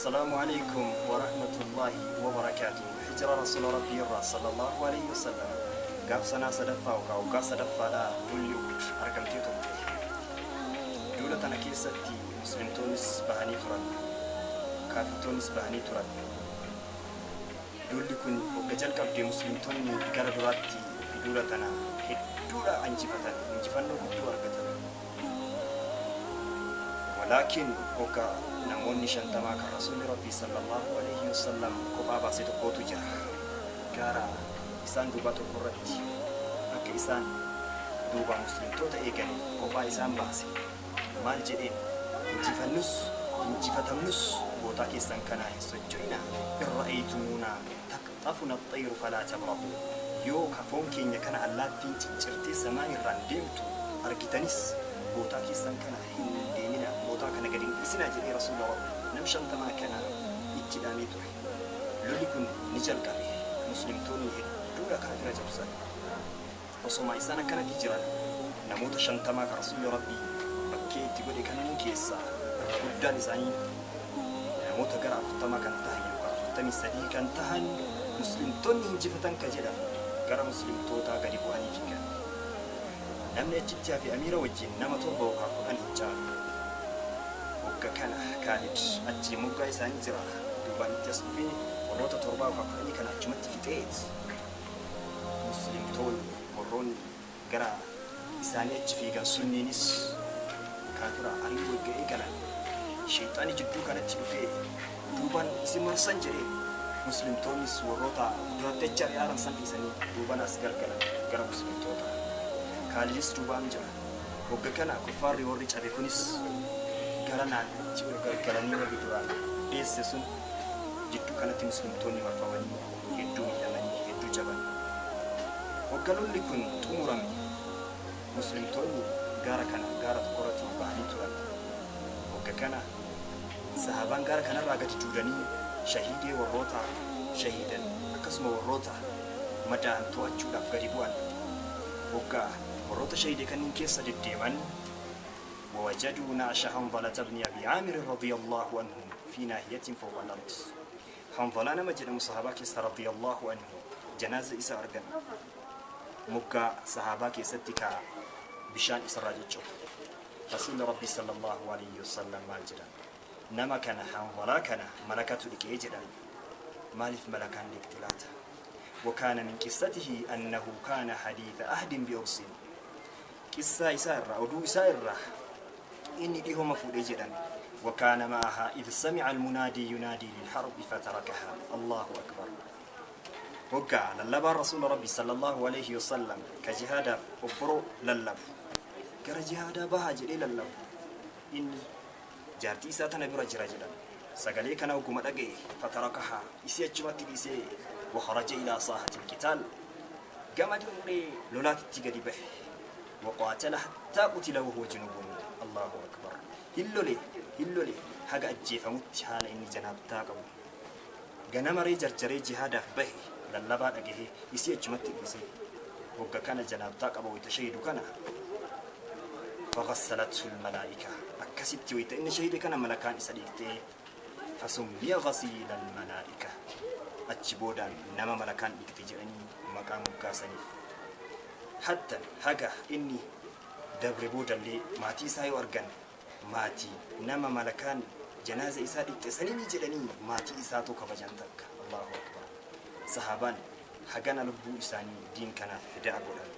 السلام عليكم ورحمة الله وبركاته. هجرة رسول ربي صلى الله عليه وسلم قاف سنة صدفة وقا صدفة لا دولي أرقمتي ترتي دولة أنا كيستي مسلم تونس بهني ترد كافر تونس بهني ترد دولي كن وقجل قبدي مسلم توني قردراتي دولة أنا دولة أنجفتن أنجفنو قدو أرقتن ولكن وقا namoonni shantamaa kan rasuulli rabbii sallallahu alaihi wasallam kophaa baasee tokkotu jira. Gaara isaan duubaa tokko irratti akka isaan duubaa muslimtoota eeganiif kophaa isaan baase. Maal jedheen? Injifannus injifatamnus bootaa keessan kanaa hin socho'inaa. In ra'aytumuunaa taqxafuna axxayru falaa tabrahu. Yoo kafoon keenya kana allaattiin ciccirtee samaa irraan deemtu argitanis bootaa keessan kana hin deeminaa, bootaa kana gadi hin dhiisinaa jedhee rasuula rabbi nam shantamaa kana itti dhaamee ture. Lolli kun ni jalqabe. Muslimtoonni hedduudha kaafira cabsan. Osoma isaan akkanatti jiran namoota shantamaa kan rasuulli rabbii bakkee itti godhe kanneen keessaa irra guddaan isaanii namoota gara 40 kan tahan yookaan 43 kan tahan muslimtoonni injifatan ka jedhan gara muslimtootaa gadi bu'anii fiigan. Namni achitti hafe amiira wajjin nama 7 yookaan 10 hin caalu. Wagga kana Kaalid achi moggaa isaanii jira. Duubaan itti as dhufee warroota 7 yookaan 10 kana achumatti fixeet muslimtoonni warroonni gara isaanii achi fiigan sunniinis kaafira ari'uu erga eegalan sheeyxaanni jidduu kanatti dhufee duubaan isin marsan jedhee muslimtoonnis warroota duratti achi ari'aaran san dhiisanii duubaan as gargalan gara muslimtoota. Kaalidis duubaan jira. Wagga kana kuffaarri warri cabe kunis gara naannatti ol gargalanii warri duraan dheesse sun jidduu kanatti muslimtoonni marfamanii hedduu miidhamanii hedduu caban. Wagga lolli kun xumurame muslimtoonni gaara kana gaara tokko irratti ol bahanii turan. Wagga kana sahaabaan gaara kanarraa gadi duudanii shahiidee warroota shahiidan akkasuma warroota madaa'an to'achuudhaaf gadi bu'an. Wagga warroota shahiide kanneen keessa deddeeman ووجدوا نعش حنظلة بن أبي عامر رضي الله عنه في ناحية فوق الأرض. حنظلة نما jedhamu sahaabaa keessa رضي الله عنه janaaza isa argan. Moggaa sahaabaa keessatti ka bishaan isarraa jechuudha. Rasuulli Rabbii sallallahu alaihi wasallam maal jedhan? Nama kana Hanzalaa kana malakatu dhiqee jedhan. Maaliif malakaan dhiqxe laata? وكان من قصته أنه كان حديث عهد بعرس. Qissaa isaa irraa oduu isaa irraa inni dhihoma fuudhee jedhan. وكان معها إذ سمع المنادي ينادي للحرب فتركها. الله أكبر. Waggaa lallabaan rasuula rabbi sallallahu alaihi wasallam ka jihaadaaf obboroo lallabu gara jihaadaa bahaa jedhee lallabu inni jaartii isaa tana bira jira jedhan. Sagalee kana oguma dhaga'e فتركها isii achumatti dhiisee وخرج إلى ساحة القتال gama dirree lolaatitti gadi bahe. وقاتل حتى قتل وهو جنب. الله أكبر. Hillole hillole haga ajjeefamutti haala inni janaabtaa qabu. Ganama ree jarjaree jihaadaaf bahe lallabaa dhagahee isii achumatti dhiisee wagga kana janaabtaa qaba wayita shahidu kana فغسلته الملائكة. Akkasitti wayita inni shahide kana malakaan isa dhiqxee فسمي غسيل الملائكة. Achi boodaan nama malakaan dhiqxe jedhanii maqaa moggaasaniif. Hatta haga inni dabre boodallee maatii isaa yoo argan maatii nama malakaan janaaza isaa dhiqxe sanii jedhanii maatii isaatu kabajan takka. الله أكبر. Sahaabaan hagana lubbuu isaanii diin kanaaf fidaa godhan.